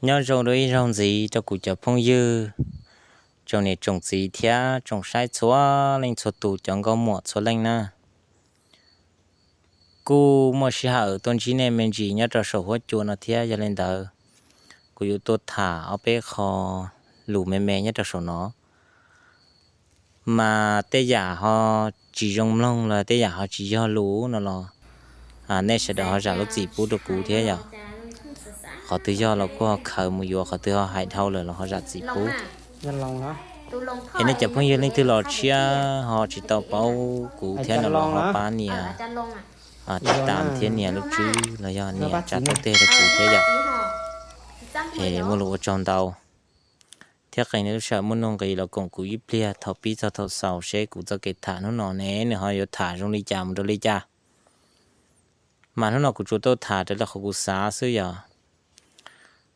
Nyob zoo rau ib zaug ntxiv rau kuv cov phooj ywg, tsoom niam tsoom txiv thiab tsoom saib txhua leej txhua tus cov nkauj muam txhua leej na. Kuj muaj sij hawm tuaj ntsib nej me ntsis nyob rau saum huab cua no thiab, yog li ntawd kuv yuav tuaj tham ob peb qho lus me me nyob rau saum no. Mas tej yam ho tsis zoo mloog los tej yam ho tsis yog lus no los, nej sawv daws ho zam lub txim pub rau kuv thiab yom. Qhov twg yog los kuj ho khaws mus yuav, qhov twg ho hais dhau lawm los ho zam txim pub. Es nej cov phooj ywg leej twg los tshiab ho tsis tau paub kuv thiab no los ho pab nias tiv tam thiab nias lub tswb los yog nias tsa tau tej rau kuv thiab yom. Es muaj lus ua tsaug ntau. Thiab qee nej lub sij hawm muaj nuj nqis los koom kuv ib pliag thaum pib txog thaum xaus seb kuv txoj kev tham hnub no ne nws ho yuav tham zoo li cas mus rau li cas. Mas hnub no kuv tsuas tuaj tham raws li qhov kuv xav xwb yom.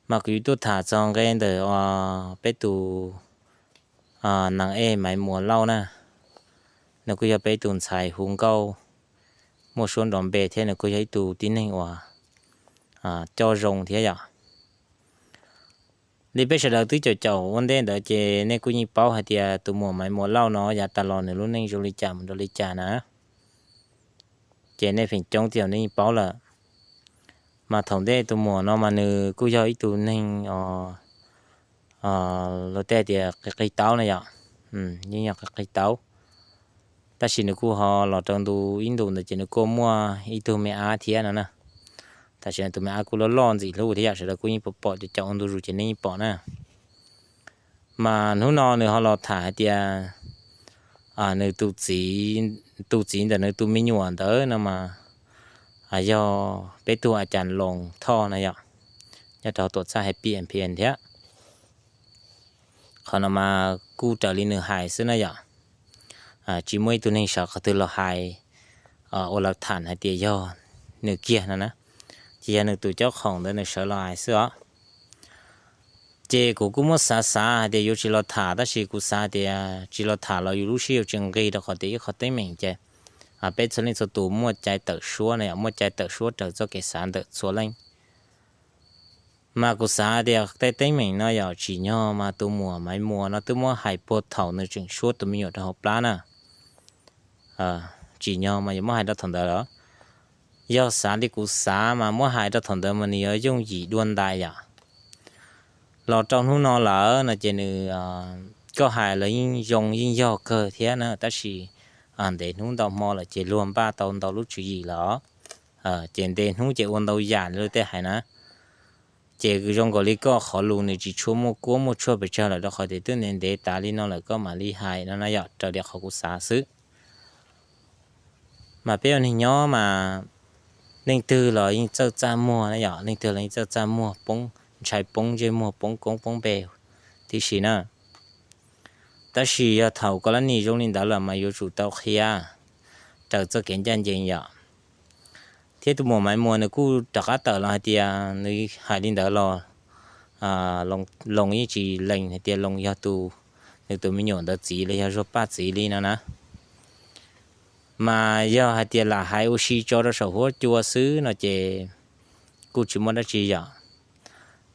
Mas kuv yuav tuaj tham txog nqe ntawm peb tus Nees Ej Maiv Muas Lauj na. Nws kuj yog peb tus ntxhais hu nkauj muaj suab nrov npe thiab nws kuj yog ib tug tib neeg uas coj zoo thiab yom. Li peb sawv daws twb caum caum ua ntej ntawd ces nej kuj yeej paub hais tias tus muam Maiv Muas Lauj no yav tas los nws lub neej zoo li cas mus rau li cas na. Ces nej feem coob tias nej yeej paub lawm. Mas thaum ntej tus muam no mas nws kuj yog ib tug neeg luag tej tias qig qig taub na yom. Yeej yog qig qig taub. Tab sis nws kuj ho los rau ntu ib ntus ntawd ces nws kuj muaj ib tug me ab thiab no na. Tam sim no tus me ab kuj loj loj ntxim hlub thiab yom, sawv daws kuj yeej pom pom caum caum ua ntu zus ces nej yeej pom na. Mas hnub no nws ho los tham hais tias nws tus txiv ntawm nws tus me nyuam ntawd no mas yog peb tug a cas Loos Thoj na yom, nyob rau tuam txhab Happy M P N thiab. Qhov no mas kuj raws li nws hais xwb na yom. Tsis muaj ib tug neeg sawv qhov twg los hais ua lawv tham hais tias yog nws kiag no na. Ces yog nws tus cob khoom ntawd nws sawv los hais xwb os. Ces kuv kuj muab xav xav hais tias yuav tsis los tham, tab sis kuv xav tias tsis los tham los yus lub siab yuav tsis nqig, rau qhov tias ib qho teeb meem ces peb txhua leej txhua tus muaj cai tawm suab na yom, muaj cai tawm suab raws txoj kev xav ntawm txhua leej. Mas kuv xav tias tej teeb meem no yog tsim nyog mas tus muam Maiv Muas no twb muab hais puag thaum nws tseem suab tus me nyuam rau hauv plab na. Tsim nyog mas yuav muab hais rau thaum ntawd los yog xav li kuv xav mas muab hais rau thaum ntawd mas nws yuav yooj yim dua ntais yom. Los rau hnub no lawm no ces nws, koj hais los yeej zoo yeej yog kawg thiab na, tab sis ntev hnub ntau hmo lawm ces luag npaj tau ntau lub tswv yim lawm. Ces ntev hnub ces ua ntau yam li luag tej hais na. Ces zoo nkaus li koj qhov lus nws tsis tshua muaj kuab muaj tshuaj pes tsawg lawm, rau qhov tias twb ntev ntev tas li no lawm koj mam li hais no na yom, raws li qhov kuv xav xwb. Mas peb ua neeg nyob mas leej twg los yeej txawj txaj muag na yom, leej twg los yeej txawj txaj muag, poob ntshai poob ntsej muag poob koob poob npe tib si na. Tab sis yog thaum koj lab nim zoo li ntawd lawm mas yuav tsum tau qhia raws txoj kev ncaj ncees yom. Thiab tus muam Maiv Muas nws kuj rov qab tawm los hais tias nws hais li ntawd los Loos yeej tsis lees hais tias Loos yog tus, nws tus me nyuam ntawd txiv los yog Zuag Paj txiv li no na. Mas yog hais tias lam hais ua si tso rau saum huab cua xwb no ces kuj tsis muaj dab tsi yom.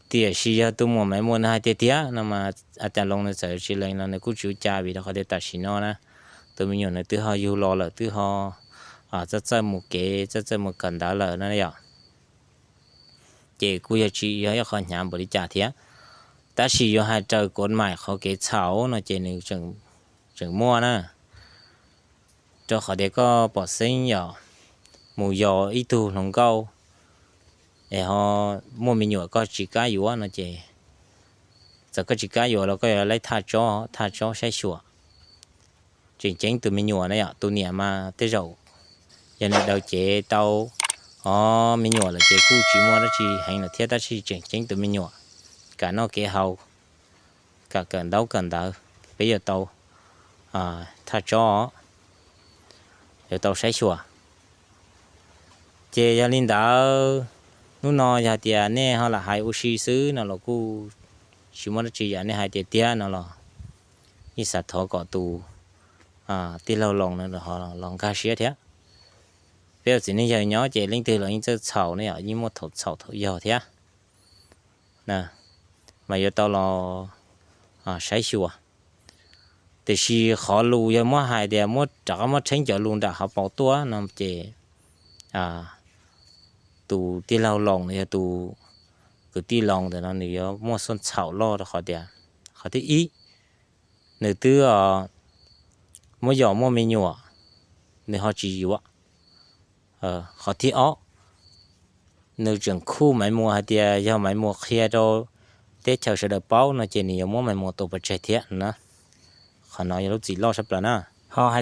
Tiam sis yog tus muam Maiv Muas nws hais tiag tiag no mas a cas Loos nws txawm tsis lees los nws kuj tsis ua cas, vim rau qhov tias tam sim no na tus me nyuam nws twb ho yug los lawm, twb ho txawj txawj mus kev txawj txawj mus kawm ntawv lawm na yom. Ces kuj yog tsis yog ib qho hnyav npaum li cas thiab. Tab sis yuav hais raws kuv maim qhov kev txhaum no ces nws tseem muaj na. Rau qhov tias koj pom xeeb yom, mus yos ib tug hluas nkauj es ho muaj me nyuam koj tsis kam yuav no ces, txawm koj tsis kam yuav los koj yuav laib thaj tsob, thaj tsob saib xyuas. Tseem ceeb tus me nyuam na yom, tus niam mas tej zaum yog nws daws cev tau o me nyuam lawm ces kuj tsis muaj dab tsi heev lawm thiab, tab sis tseem ceeb tus me nyuam, kam noj kev haus, kam kawm ntaub kawm ntawv, peb yuav tau thaj tsob, yuav tau saib xyuas. Ces yog li ntawd, hnub no yog tias nej ho lam hais ua si xwb no los kuj tsis muaj dab tsi, yam nej hais tiag tiag no los yeej xav thov kom tus tij laug Loos no los nkag siab thiab. Peb ua txiv neej yawg nyob ces leej twg los yeej txawj txhaum ne yom, yeej muaj thaum txhaum thaum yog thiab. mas yuav tau los saib xyuas. Tiam sis qhov lus yog muab hais tias muab rov qab muab tsheeb cov lus nram hauv paus tuaj no ces tus tij laug Loos no yog tus kwv tij Loos ntawm no nws yuav muaj xub txhaum loj rau qhov tias, qhov thib ib, nws twb muab yos muaj me nyuam, nws ho tsis yuav. Qhov thib ob, nws tseem khuj Maiv Muas hais tias yog Maiv Muas qhia rau teb chaws sawv daws paub no ces nws yuav muab Maiv Muas tua pov tseg thiab no na. Qhov no yog lub txim loj sab plaws na. Ho hais